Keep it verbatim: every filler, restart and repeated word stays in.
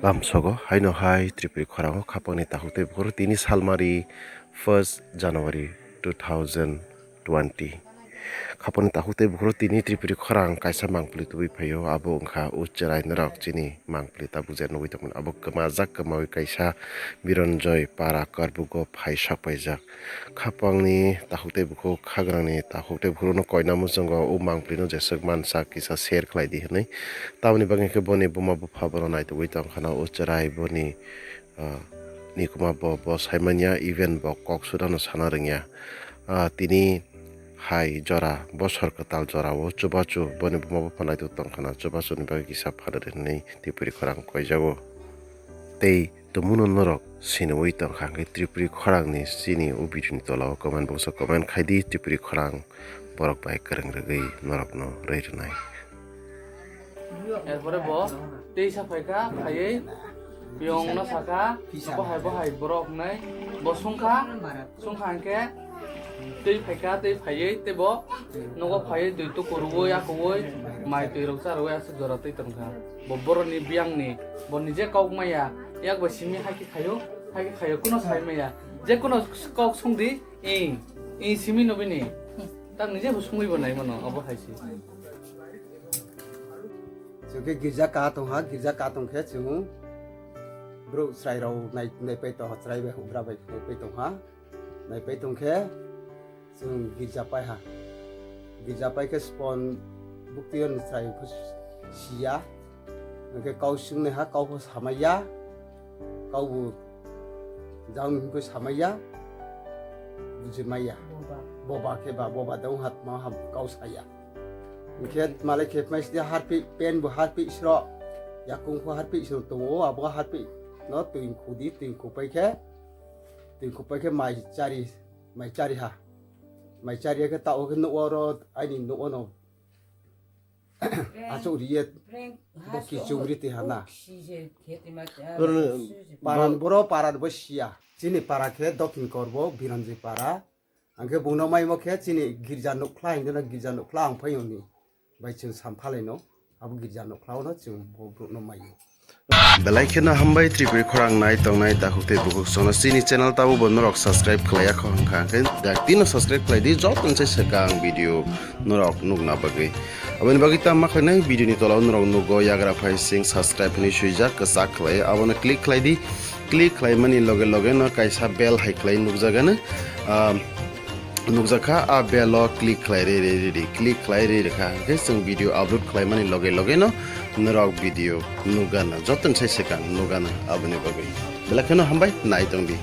Lamsogo haino hai Tripuri khorango khapangni takhuk tei bukhuk tini salmari first January two thousand twenty. Khapangni takhuk tei bukhuk tini Tripuri khorang kaisa mangpili tubui phaio, abo wngkha o chwrai norok chini mangpili tabuk je nugui tongmani, abo kwmajak kwmaui kaisa Biranjoy para Karbugo phai sok paijak. Khapangni takhuk tei bukhuk, khagrangni takhuk tei bukhukno koina muchungo o mangpilino jeswk mansa kisa share khlai di hwnwi. Tamoni bagwi khe boni buma bupha bono naitugwi tongkhana o chwrai boni, ah, nikuma bo, bo saimanya, even bo kok sudano sana rwngya. Ah, tini hai jora bosor kwtal jorao chubachu boni buma bupha naitugwi tongkhana, chubachuni bagwi kisa phanari hwnwi Tripuri khorang koijago. Tei tongmungno norok siniui tongkha hwnkhe Tripuri khorangni chini o video ni tola o comment box o comment khai di, Tripuri khorang borok bai kwrwng rwgwi norokno rwi rwnai. Erpore bo tei sa phaikha, phaiwi piyong no sakha, bo hai bo hai borok wngnai, bo sungkha, sungkha hwnkhe tei phaikha, tei phaiwi tei bo nogo phaiwi twi tukuruwi, akuwi, mai twi rok charwi aswk jora twi tongkha. Bo boroni biyangni, bo nije kok maya, yak bai simi haikhe khaio, haikhe khaio, kuno sai maya. Je kuno kok sungdi, ing, ing simi no bini. Tak nije bo sungwi bo nai mano, obo hai se. Chwng khe girja ka tongha, girja ka tongkhe chwng bwrwi chwrai rok nai, naipai tongha, chwrai bai hukra bai naipai tongha. Naipai tongkhe chwng girja paiha. Girja paikhe spon buktwi ani chwrai pho siya. Hwnkhe kau swngnaiha, kau pho samaiya. Kau bo jang hwnwi samaiya. Bujimaiya. Boba. Boba khe ba, boba dong hat ma ham kau saya. Hwnkhe malai khe mai sidi harpi pen bo harpi sro. Yakung pho harpi sro tongo, abo harpi no twing khudi, twing khupai khe, twing khupai khe mai chari, mai chari ha. Mai chari khe ta o khe nukgo oro aini nukgo no. Asuk riye bo kichung ri twi hana. Paran boro paran bo siya. Chini para khe Dokhin Korbo, Biranjoi para. Ang khe bungno maimo khe chini girja nukla hingdeno girja nukla ang phaiyoni. Bai chwng sam phalaino abo girja nukla ono chwng bo borokno maio. Belai kheno hambai Tripuri khorang nai tongnai takhuk tei bukhuk sono chini channel tabukbo norok subscribe khlaiya kho hwnkha hwnkhe daktino subscribe khlai di, joto se swkang video norok nukna bagwi. Aboni bagwi tamo khlainai video ni tola o norok nugo yagra phai sing subscribe hinwi swijak kwchak khlai abono click khlai di. Click khlaimani loge loge no kaisa bell hai khlai nukjagano, ah, nukjakha, a bell o click khlai re re re re, click khlai re re kha hwnkhe chwng video upload khlaimani loge loge no norok video nukgana, joto se swkang nukgana aboni bagwi. Belai kheno hambai nai tongdi.